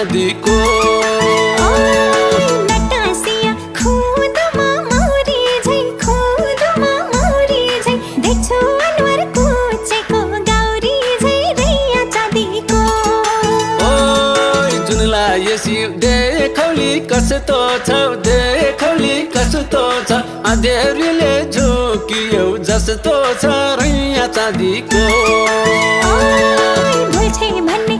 चाँदीको नटासिया खुदमा मौरी झै खुदमा मौरी झै देख्छु अनुहार कुचेको गौरी झै रैया चाँदीको यसि देखौली कस्तो छौ देखौली कस्तो छ अँध्यारीले झोकियौ जस्तो छ रैया चाँदीको भुल्छे भन्ने